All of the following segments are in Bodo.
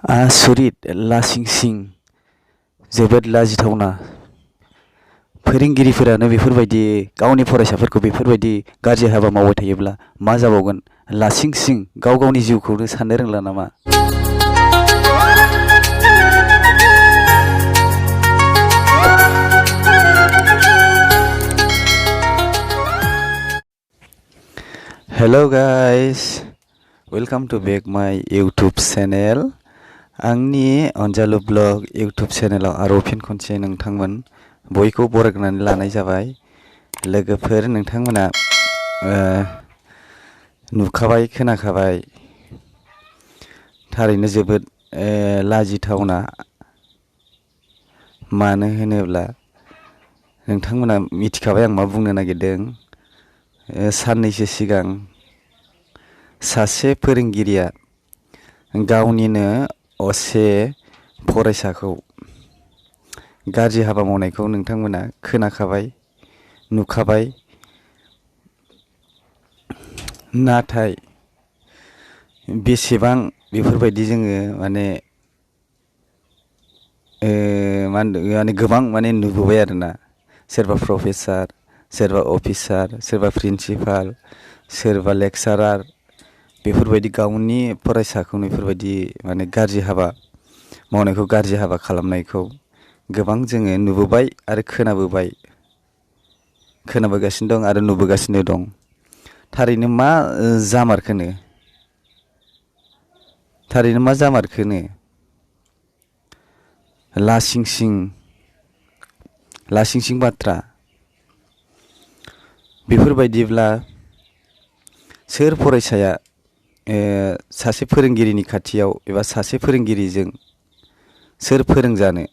आसरित लासिंसिं जोबोद लाजिथावना फोरोंगिरिफोरानो बेफोरबायदि गावनि फरायसाफोरखौ बेफोरबायदि गाज्रि हाबा मावबाय थायोब्ला मा जाबावगोन। लासिंसिं गाव गावनि जिउखौनो साननो रोंला नामा। हेलो गाइस, वेलकाम टू बेक माय यूट्यूब चेनेल। आंनि अनजालु ब्लग यूट्यूब चेनेलाव आरो फिन खनसे नोंथांमोन बयखौ बरायनानै लानाय जाबाय। लोगोफोर नोंथांमोना नुखाबाय खोनाखाबाय, थारैनो जोबोद लाजिथावना। मानो होनोब्ला नोंथांमोना मिथिखाबाय आं मा बुंनो नागिरदों। साननैसो सिगां सासे फोरोंगिरिया गावनिनो असे फरायसाखौ गाज्रि हाबा मावनायखौ नोंथांमोना खोनाखाबाय, नुखाबाय। नाथाय बेसेबां बेफोरबायदि जोङो गोबां नुबोबाय आरोना। सोरबा प्रफेसार, सोरबा अफिसार, सोरबा प्रिन्सिपाल, सोरबा लेक्सारार बेफोरबायदि गावनि फरायसाखौनो बेफोरबायदि गाज्रि हाबा मावनायखौ, गाज्रि हाबा खालामनायखौ गोबां जोङो नुबोबाय आरो खोनाबोगासिनो दं आरो नुबोगासिनो दं। थारैनो मा जामारखोनो लासिंसिं बाथ्रा। बेफोरबायदिब्ला सोर फरायसाया सासे फोरोंगिरिनि खाथियाव एबा सासे फोरोंगिरिजों सोर फोरोंजानो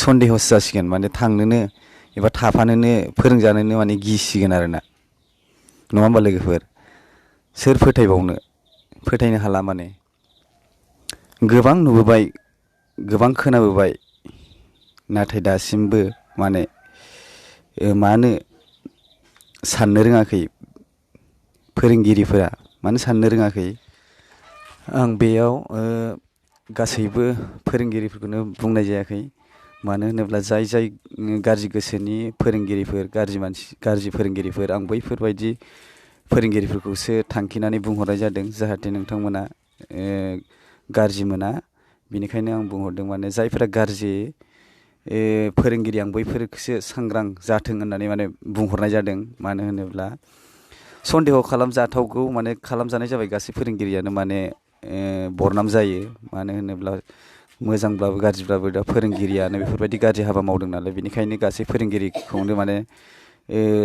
सन्देहसो जासिगोन, थांनोनो एबा थाफानोनो फोरोंजानोनो गिसिगोन आरोना। नङा होमबा लोगोफोर? सोर फोथायनो हाला। गोबां नुबोबाय, गोबां खोनाबोबाय, नाथाय दासिमबो मानो साननो रोङाखै फोरोंगिरिफोरा, मानो साननो रोङाखै। आं बेयाव गासैबो फोरोंगिरिफोरखौनो बुंनाय जायाखै। मानो होनोब्ला जाय गाज्रि गोसोनि फोरोंगिरिफोर, गाज्रि फोरोंगिरिफोर, आं बैफोरबायदि फोरोंगिरिफोरखौसो थांखिनानै बुंहरनाय जादों, जाहाथे नोंथांमोना गाज्रि मोना। बेनिखायनो आं बुंहरदों, जायफोरा गाज्रि फोरोंगिरि, आं बैफोरखौसो सांग्रां जाथों होननानै बुंहरनाय जादों। मानो होनोब्ला सन्देह खालामजाथावगौ खालामजानाय जाबाय। गासै फोरोंगिरियानो बरनाम जायो। मानो होनोब्ला मोजांब्लाबो गाज्रिब्लाबो दा फोरोंगिरियानो बेफोरबायदि गाज्रि हाबा मावदों नालाय, बेनिखायनो गासै फोरोंगिरिखौनो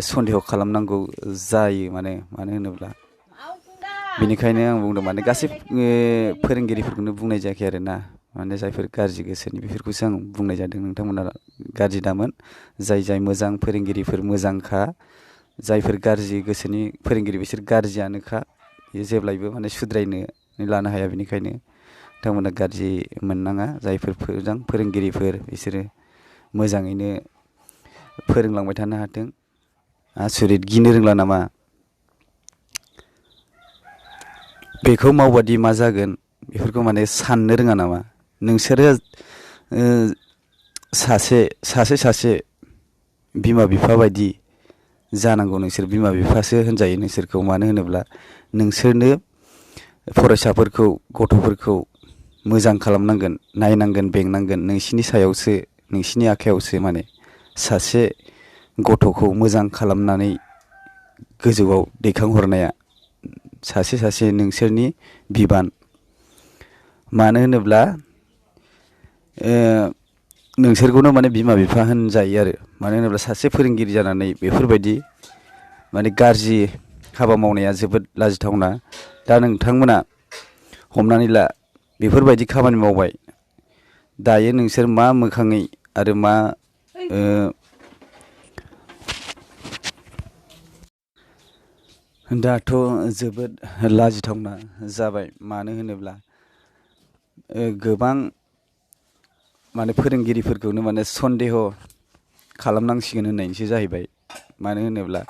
सन्देह खालामनांगौ जायो। मानो होनोब्ला बेनिखायनो आं बुंदों गासै फोरोंगिरिफोरखौनो बुंनाय जायाखै आरोना। जायफोर गाज्रि गोसोनि बेफोरखौसो आं बुंनाय जादों। नोंथांमोना गाज्रि दामोन। जाय मोजां फोरोंगिरिफोर मोजांखा, जायफोर गाज्रि गोसोनि फोरोंगिरि बिसोर गाज्रियानोखा। बे जेब्लायबो सुद्रायनो लानो हाया। बेनिखायनो नोंथांमोना गाज्रि मोननाङा। जायफोर मोजां फोरोंगिरिफोर बिसोरो मोजाङैनो फोरोंलांबाय थानो हाथों। आसरित, गिनो रोंला नामा? बेखौ मावबादि मा जागोन बेफोरखौ साननो रोङा नामा? नोंसोरो सासे बिमा बिफा बायदि जानांगौ। नोंसोर बिमा बिफासो होनजायो नोंसोरखौ। मानो होनोब्ला नोंसोरनो फरायसाफोरखौ, गथ'फोरखौ मोजां खालामनांगोन, नायनांगोन, बेंनांगोन। नोंसिनि सायावसो, नोंसिनि आखायावसो सासे गथ'खौ मोजां खालामनानै गोजौआव दैखांहरनाया सासे नोंसोरनि बिबान। मानो होनोब्ला नोंसोरखौनो बिमा बिफा होनजायो आरो। मानो होनोब्ला सासे फोरोंगिरि जानानै बेफोरबायदि गाज्रि हाबा मावनाया जोबोद लाजिथावना। दा नोंथांमोना हमनानै ला बेफोरबायदि खामानि मावबाय, दायो नोंसोर मा मोखाङै आरो मा दाथ' जोबोद लाजिथावना जाबाय। मानो होनोब्ला गोबां फोरोंगिरिफोरखौनो सन्देह खालामनांसिगोन होननायसो जाहैबाय। मानो होनोब्ला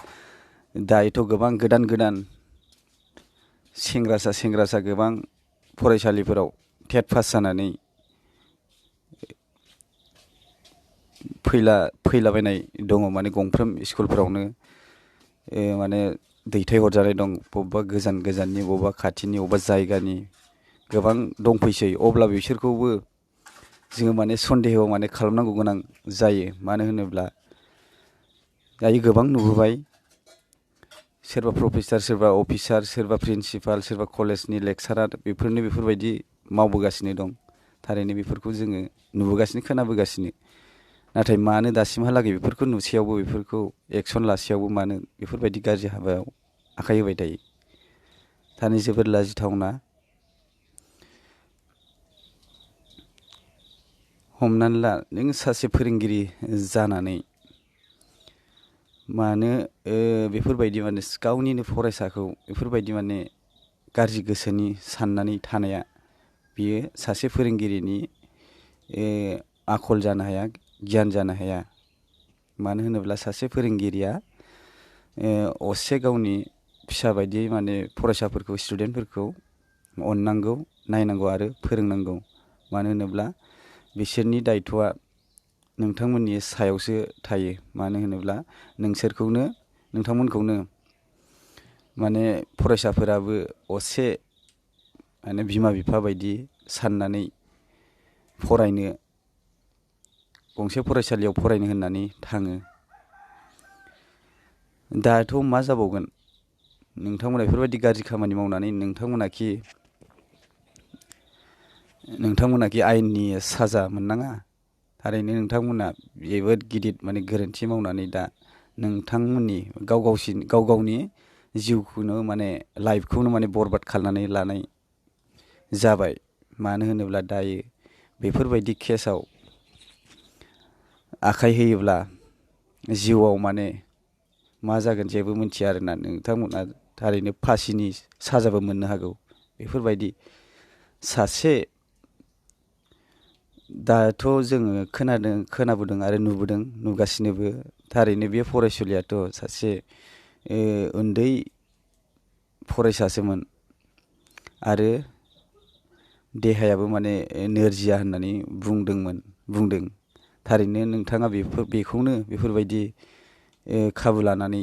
दायोथ' गोबां गोदान सेंग्रासा गोबां फरायसालिफोराव टेट पास जानानै फैलाबायनाय दङ माने गंफ्रोम स्कुलफोरावनो माने दैथायहरजानाय दं बबेबा गोजान गोजाननि बबेबा खाथिनि बबेबा जायगानि गोबां दंफैसै अब्ला बिसोरखौबो जोङो माने सन्देह माने खालामनांगौ गोनां जायो मानो होनोब्ला दायो गोबां नुबोबाय सोरबा प्रफेसार सोरबा अफिसार सोरबा प्रिन्सिपाल सोरबा कलेजनि लेक्सारार बेफोरबायदि मावबोगासिनो दं थारैनो बेफोरखौ जोङो नुबोगासिनो खोनाबोगासिनो नाथाय मानो दासिमहालागै बेफोरखौ नुसेयावबो बेफोरखौ एक्सन लासेयावबो मानो बेफोरबायदि गाज्रि हाबायाव आखाइ होबाय थायो थारैनो जोबोद लाजिथावना हमनानै ला नों सासे फोरोंगिरि जानानै मानो बेफोरबायदि माने गावनिनो फरायसाखौ बेफोरबायदि माने गाज्रि गोसोनि साननानै थानाया बियो सासे फोरोंगिरिनि आखल जानो हाया गियान जानो हाया मानो होनोब्ला सासे फोरोंगिरिया असे गावनि फिसा बायदियै माने फरायसाफोरखौ स्टुडेन्टफोरखौ अननांगौ नायनांगौ आरो फोरोंनांगौ मानो होनोब्ला बिसोरनि दायथ'आ नोंथांमोननि सायावसो थायो मानो होनोब्ला नोंथांमोनखौनो माने फरायसाफोराबो असे माने बिमा बिफा बायदि साननानै गंसे फरायसालियाव फरायनो होननानै थाङो दाथ' मा जाबावगोन नोंथांमोना बेफोरबायदि गाज्रि खामानि मावनानै नोंथांमोनाखि आयेननि साजा मोननाङा थारैनो नोंथांमोना जोबोद गिदिर माने गोरोन्थि मावनानै दा नोंथांमोननि गाव गावनि जिउखौनो माने लाइफखौनो माने बरबाद खालामनानै लानाय जाबाय मानो होनोब्ला दायो बेफोरबायदि केसाव आखाइ होयोब्ला जिउआव माने मा जागोन जेबो मिथिया आरोना नोंथांमोना थारैनो फासिनि साजाबो मोननो हागौ बेफोरबायदि सासे दाथ' जोङो खोनाबोदों आरो नुगासिनोबो थारैनो बे फरायसुलियाथ' सासे उन्दै फरायसासोमोन आरो देहायाबो माने नोरजिया होननानै बुंदों थारैनो नोंथाङा बेखौनो बेफोरबायदि खाबु लानानै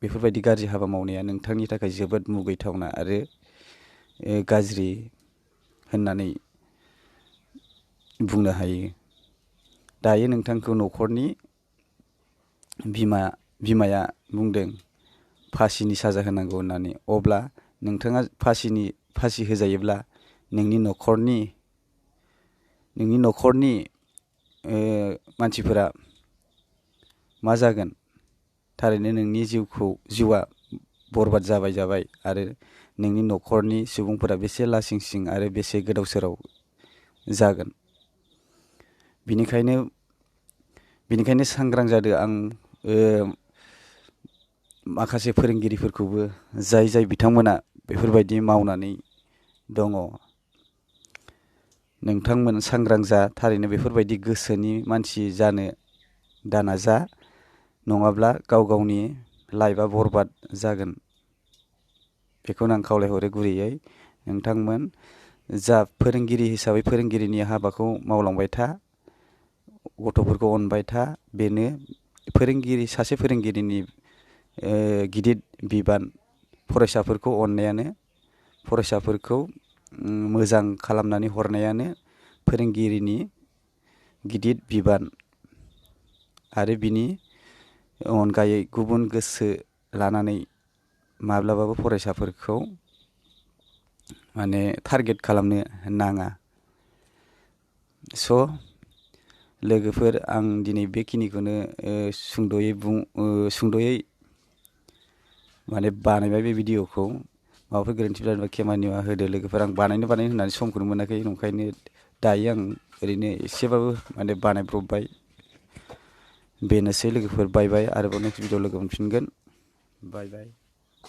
बेफोरबायदि गाज्रि हाबा मावनाया नोंथांनि थाखाय जोबोद मुगैथावना आरो गाज्रि होननानै बुंनो हायो दायो नोंथांखौ न'खरनि बिमाया बुंदों फासिनि साजा होनांगौ होननानै अब्ला नोंथाङा फासि होजायोब्ला नोंनि न'खरनि मानसिफोरा मा जागोन थारैनो नोंनि जिउआ बरबाद जाबाय आरो नोंनि न'खरनि सुबुंफोरा बेसे लासिंसिं आरो बेसे गोदाव सोराव जागोन बिनिखायनो सांग्रां जादो आं माखासे फोरोंगिरिफोरखौबो जाय बिथांमोना बेफोरबायदि मावनानै दङ नोंथांमोन सांग्रां जा थारैनो बेफोरबायदि गोसोनि मानसि जानो दानाजा नङाब्ला गाव गावनि लाइफआ बरबाद जागोन बेखौनो आं खावलायहरो गुरैयै नोंथांमोन जा फोरोंगिरि हिसाबै फोरोंगिरिनि हाबाखौ मावलांबाय था गथ'फोरखौ अनबाय था बेनो सासे फोरोंगिरिनि गिदिर बिबान फरायसाफोरखौ अननायानो फरायसाफोरखौ मोजां खालामनानै हरनायानो फोरोंगिरिनि गिदिर बिबान आरो बिनि अनगायै गुबुन गोसो लानानै माब्लाबाबो फरायसाफोरखौ माने टारगेट खालामनो नाङा स' लोगोफोर आं दिनै बेखिनिखौनो सुंद'यै माने बानायबाय बे भिडिअखौ माबाफोर गोरोन्थि जादोंबा खेमा निमाहा होदो लोगोफोर आं बानायनो होननानै समखौनो मोनाखै ओंखायनो दायो आं ओरैनो एसेबाबो माने बानायब्रबबाय बेनोसै लोगोफोर बाय आरोबाव नेक्स्ट भिडिअ लोगो मोनफिनगोन बाय